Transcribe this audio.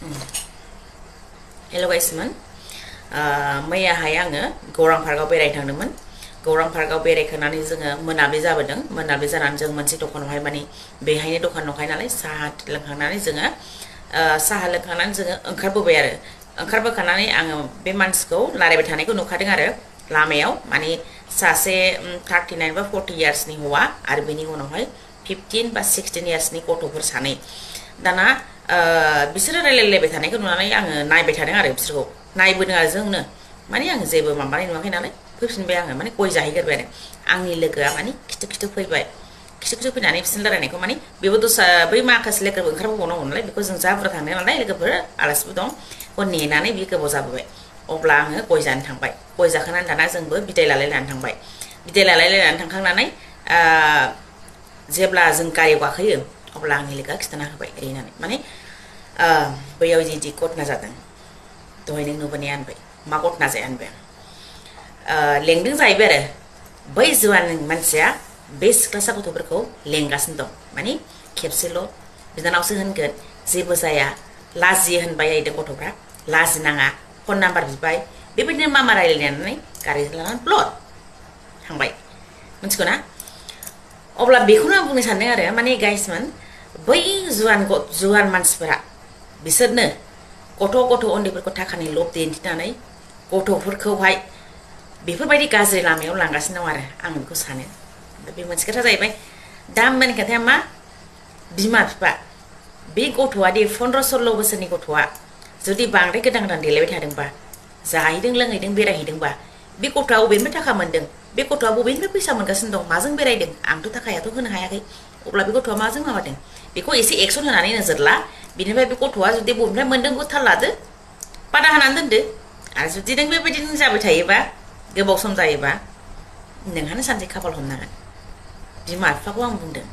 Hello guys man, मैयाहाय आङो गौरां पार्कआव बेरायनो थांदोंमोन। गौरां पार्कआव बेरायखांनानै जोङो मोनाबिलि जाबोदों। मोनाबिलि जानानै जों मोनसे दखानावहाय माने बेहायनो दखान दंखायो नालाय साहा लोंखांनानै जोङो ओंखारबोबाय आरो ओंखारबोखांनानै आङो बे मानसिखौ रायलायबाय थानायखौ नुखादों आरो लामायाव माने सासे 39 बा 40 इयार्सनि हौवा आरो बेनि उनावहाय 15 बा 16 इयार्सनि गथ'फोर सानै। दाना बिसोरो रायलायलायबाय थानायखौ नुनानै आङो नायबाय थादों आरो बिसोरखौ नायबोदों आरो जोंनो माने आङो जेबो माबानाय नुवाखै नालाय फैफिनबाय आङो माने गय जाहैगोरबाय आरो आंनि लोगोआ माने खिथु फैबाय खिथु फैनानै बिसोरनि रायलायनायखौ माने बेबो दस्रा बै माखासे लोगोबो ओंखारबोबावनांगौ नालाय बेखौ जों जा बुरजा थांनाय नालाय लोगोफोर आलासिबो दं बेखौ नेनानै बे गोबाव जाबोबाय। अब्ला आङो गय जानो थांबाय। गय जाखांनानै दाना जोंबो बिदाय लालायनानै थांबाय। बिदाय लालायलायनानै थांखांनानै जेब्ला जों गारियाव गाखोयो अब्ला आंनि लोगोआ खिथाना होबाय ओरैनानै माने बैयाव इदि घटना जादों दहाय नों नुबोनाया होनबाय मा घटना जाया होनबाय लेंदों जाहैबाय आरो बै जुवान मानसिया बे सिख्लासा गथ'फोरखौ लेंगासिनो दं माने खेबसेल' बिनानावसो होनगोन जेबो जाया लाजियो होनबाय जाहैदों गथ'फ्रा लाजिनाङा फन नाम्बार बिबाय बेबायदिनो मामा रायलायनानै गारि लानानै ब्लद थांबाय मिथिगौ ना। अब्ला बेखौनो आं बुंनो सानदों आरो माने गाइसमोन बै जुवान मानसिफोरा बिसोरनो गथ' उन्दैफोरखौ थाखानि लब दिन्थिनानै गथ'फोरखौहाय बेफोरबायदि गाज्रि लामायाव लांगासिनो दं आरो आं बेखौ सानो। बे मोनसे खोथा जाहैबाय दा मेन खोथाया मा बिमा बिफा बे गथ'आ दि 15-16 बोसोरनि गथ'आ जुदि बांद्राय गोदान देलायबाय थादोंबा जाहैदों लोंहैदों बेरायहैदोंबा बे गथ'आ बबेनिफ्राय थाखा मोन्दों बे गथ'आ बबेनिफ्राय फैसा मोनगासिनो दं माजों बेरायदों आंथ' थाखायाथ' होनो हायाखै अब्ला बे गथ'आ माजों माबादों बेखौ एसे एक्सन होनानै नोजोर ला बिनिफ्राय बे गथ'आ जुदि बबेनिफ्राय मोन्दों थाल लादो बादा होनानै दोनदो आरो जुदि नों बेबायदिनो जाबाय थायोबा गोबाव सम जायोबा नोंहानो सानसे खाफाल हमनांगोन बिमा बिफाखौ आं बुंदों।